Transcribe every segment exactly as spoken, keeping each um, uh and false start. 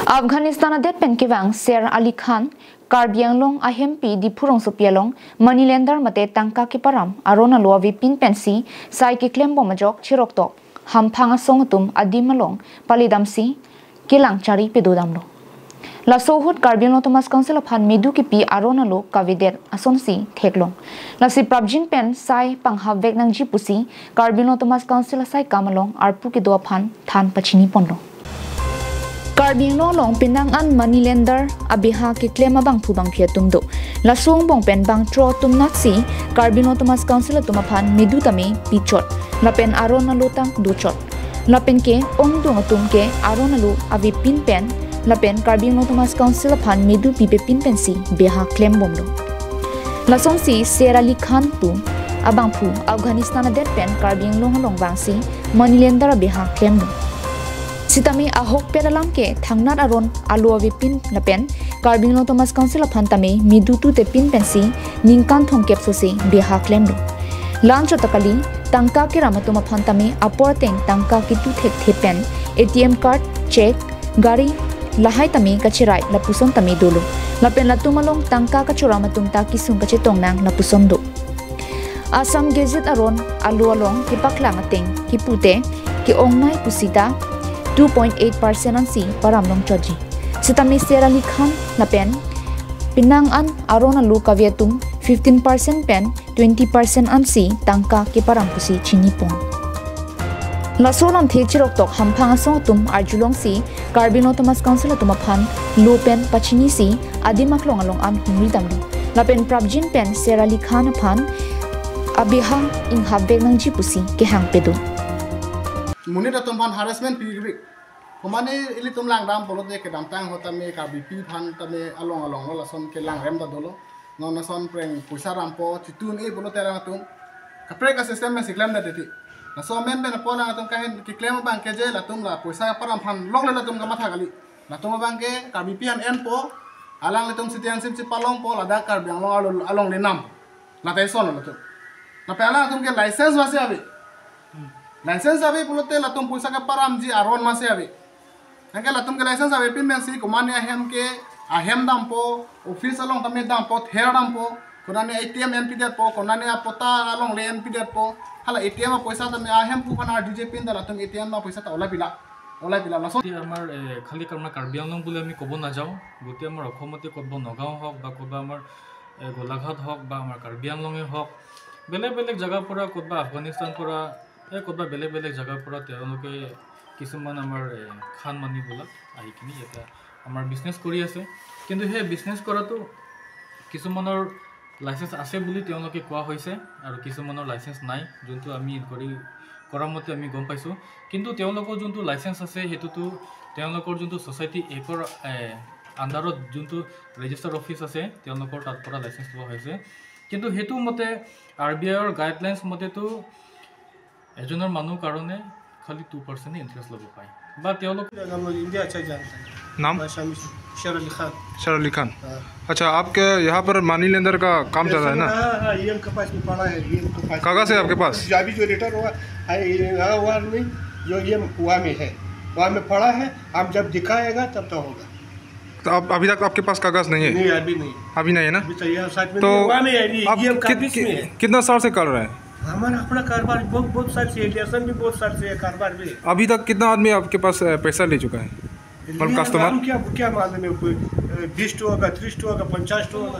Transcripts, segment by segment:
Afghanistan adet pen kevang Ser Ali Khan, Karbi Anglong ahempi Diphu rongsopi along money lender mate tangka keparam aron alo avepin pensi sai keklembom ajok chiroktok hamphang asong atum adim along palidamsi kelang chari pedodamlo. Laso ahut Karbi Anglong Autonomous Council aphan medu kepi aron alo kavedet asonsi theklong. Lasi prapjin pen sai panghapvek nangji pusi Karbi Anglong Autonomous Council asaikam along arpu kedo aphan than pachini ponlo. Karbi Anglong along penang an money lender abeha keklem abangphu bangphi atum do. Laso angbong pen bangtro atum natsi Karbi Anglong Autonomous Council atum aphan medu tame pichot, lapen aron alo ta dochot. Lapen ke ongdung atum ke aron alo avepin pen lapen Karbi Anglong Autonomous Council aphan medu pipepin pensi beha klembomlo. Lasonsi Ser Ali Khan pu abangphu Afghanistan adet pen Karbi Anglong along vangsi money lender abeha klemlo. Sitame ahokpet alam ke thangnat aron alo avepin lapen Karbi Anglong Autonomous Council aphan tame medu tutepin pensi ningkan thomkep sose beha klemlo. Lanchot ta kali, tangka keram atum aphan tame apor ateng tangka ketu thekthe pen A T M card, cheque, gari lahai tame kacherai lapuson tame dolo. Lapen latum along tangka kachoram atum ta kesung kachetong nang lapuson do. Assam Gazette aron alo along kepaklang ateng kipute ke-ongnei pusita two point eight percent ansi param longchotji. Sitame Ser Ali Khan lapen penang an aron alo kave atum fifteen percent pen twenty percent ansi tangka keparam pusi chinipon. Laso lamthe chiroktok hamphang asong atum arjulongsi Karbi Anglong Autonomous Council atum aphan lo pen pachinisi adim aklong along an humri damlo. Lapen prapjin pen Ser Ali Khan aphan abeha inghapvek nangji pusi kehang pedo. Monit atum aphan harassment pi ri. Komane ilitum langdam pulote kedamtang ahut tame Karbipi aphan tame along along lo lason kelang rem ta dolo. Non lason preng poisa rampo chitun-e pulote alanglitum kaprek a-system pen si klemdet titi. Laso amen pen apot alanglitum kahin keklem abang ke je latum la poisa param aphan lok le latum kamatha kali. Latum abang ke Karbipi an enpo, alanglitum citizenship chipalongpo, ladak Karbi Anglong along, alongle nam. Latai son latum. Lapen alanglitum ke license masi ave. License ave pulote latum poisa keparamji aron masi ave. Anke latum ke license avepin pensi komane ahem ke ahem dampo, office along tame dampo, ther dampo, konane A T M enpidetpo, konane apatta alongle enpidetpo, hala A T M apoisa tame ahemphu aphan arjuje pin ta latum A T M apoisa ta olai pila, olai pila lason. এতিয়া আমাৰ, এ, খালি আমাৰ কাৰ্বি আংলং বুলি আমি ক'ব নাযাওঁ, গোটেই আমাৰ অসমতে ক'তবা নগাঁও হওক বা ক'তবা আমাৰ, এ, গোলাঘাট হওক বা আমাৰ কাৰ্বি আংলঙে হওক, বেলেগ বেলেগ জেগাৰ পৰা, ক'তবা আফগানিস্তান পৰা, এই ক'তবা বেলেগ বেলেগ জেগাৰ পৰা তেওঁলোকে কিছুমান আমাৰ, এ, খান মানি বোলা আহি কিনি ইয়াতে আমাৰ বিজনেছ কৰি আছে। কিন্তু সেই বিজনেছ কৰাটো কিছুমানৰ লাইচেন্স আছে বুলি তেওঁলোকে কোৱা হৈছে আৰু কিছুমানৰ লাইচেন্স নাই, যোনটো আমি ইনকুৱাৰী কৰা মতে আমি গম পাইছোঁ। কিন্তু তেওঁলোকৰ যোনটো লাইচেন্স আছে, সেইটোতো তেওঁলোকৰ যোনটো ছ'চাইটি একৰ, এ, আণ্ডাৰত যোনটো ৰেজিষ্টাৰ্ড অফিচ আছে, তেওঁলোকৰ তাৰ পৰা লাইচেন্স লোৱা হৈছে। কিন্তু সেইটো মতে আৰ বি আইৰ গাইডলাইন্স মতেতো এজনৰ মানুহ কাৰণে খালি টু পাৰ্চেণ্টে ইণ্টাৰেষ্ট ল'ব পাৰে বা তেওঁলোকে हम लोग इंडिया अच्छा जानते हैं। नाम? मैं शामी शेर अली खान। शेर अली खान। हाँ। अच्छा, आपके यहाँ पर मनी लेंडर का काम चल रहा है ना? हाँ, हाँ, ईएम के पास में पड़ा है, ईएम के पास। कागज़ है आपके पास? अभी जो लेटर हुआ है, ये यहाँ हुआ नहीं, जो ईएम वहाँ में है, वहाँ में पड़ा है, हम जब दिखाएगा तब तो होगा। तो आप, अभी तक आपके पास कागज़ नहीं है? नहीं, अभी नहीं। अभी नहीं है ना? अभी तो यहाँ साइड में तो नहीं, वहाँ में है, अभी आप ईएम का कित-, ऑफिस में कि-, है। कितना साल से कर रहे हैं? हमारा अपना कारोबार बहुत, बहुत साल से, एलियासन भी बहुत साल से है, कारोबार भी। अभी तक कितना आदमी आपके पास, अ, पैसा ले चुका है? मतलब ये कस्टमर? हम क्या, क्या मालूम है, कोई, अ, बीस ठो होगा, तीस ठो होगा, पचास ठो होगा।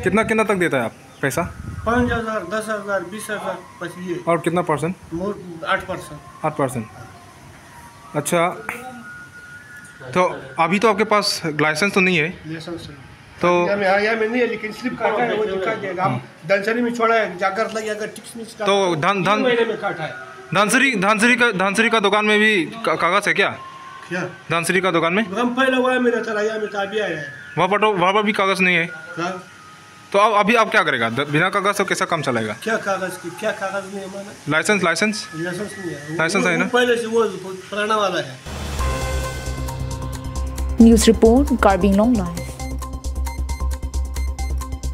कितना, कितना तक देता है आप पैसा? पाँच हज़ार, दस हज़ार, बीस हज़ार, बस ये। और कितना परसेंट? वो आठ परसेंट। आठ परसेंट। अच्छा, तो अभी तो आपके पास लाइसेंस तो नहीं है? लाइसेंस है। तो यहाँ में, हाँ, यहाँ में नहीं है, लेकिन स्लिप काटा है, वो दिखा देगा। हम हाँ। धनसरी में छोड़ा है, जाकर लग जाकर टिक्स मिस का तो धन-, तीन धन-, महीने में काटा है। धनसरी, धनसरी का, धनसरी का दुकान में भी का-, कागज़ है क्या? क्या? धनसरी का दुकान में? हम पहले वहाँ में रहता था, यहाँ में तो अभी आया है। वहाँ पर तो, वहाँ पर भी कागज़ नहीं है? हाँ। तो अब अभी आप क्या करेगा? द-, बिना कागज़ तो कैसा काम चलेगा? क्या कागज़ की, क्या कागज़ नहीं है हमारा? Licence, licence? लाइसेंस नहीं है। लाइसेंस वो, है ना? वो पहले से वो पुराना वाला है। News report, Karbi Anglong Live.